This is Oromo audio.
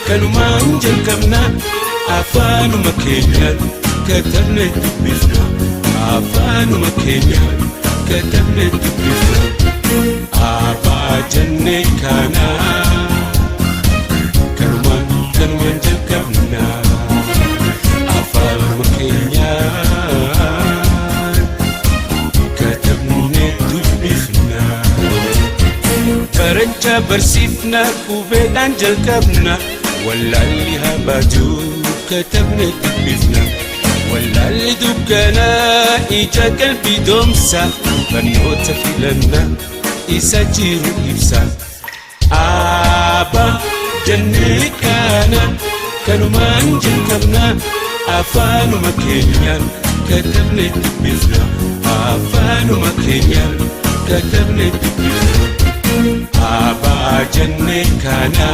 Kanumaan jalqabna, afaanuma keenyaan katabne dubbifna, afaanuma keenyaan katabne dubbifna. Abbaa jennee kana, kanumaan kanumaan jalqabna, afaanuma keenyaan katabne dubbifna. Barachaa barsiifna, qubeedhaan jalqabna. Wallaalli habaajuu, katabne dubbifna. Wallaalli dukkanaa ija qalbii doomsa. Barnoota filanna, isa jiru ibsa. Abbaa jennee kana, kanumaan jalqabna, afaanuma keenyaan katabne dubbifna, afaanuma keenyaan katabne dubbifna. Abbaa jennee kana.